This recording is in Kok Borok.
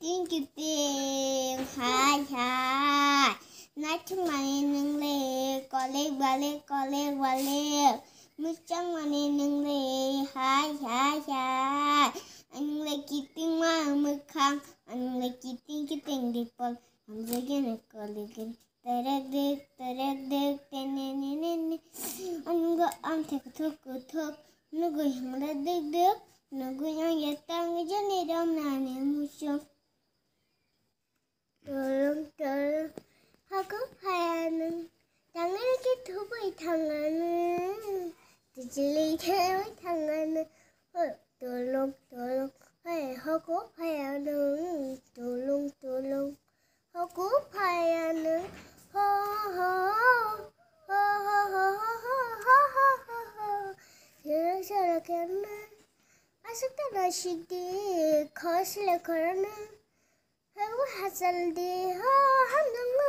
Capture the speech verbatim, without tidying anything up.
Kiting kiting hai hai. Naithok mani nwng le kolek balek kolek balek. Mwchang mani nwng le hai hai hai. Ang le kiting ma mwkhang, ang le kiting kiting dipol. Ang le gene kolek gene terek dek terek dek tene ne ne ne. Ang go ang thek thok thok. Nugui hang le dek dek. Nugui ang yatang jani ram nani muchung. Tolong tolong hago phaya nwng. Tangri ke thubai thanga nwng. Tijili khebai thanga nwng. Tolong tolong hai hago phaya nwng. Tolong tolong hago phaya nwng. Ho ho ho ho ho ho ho ho ho ho. Sero sero kena asuk ta nasik di khosle khorana. Hago hachal di ho hamdang.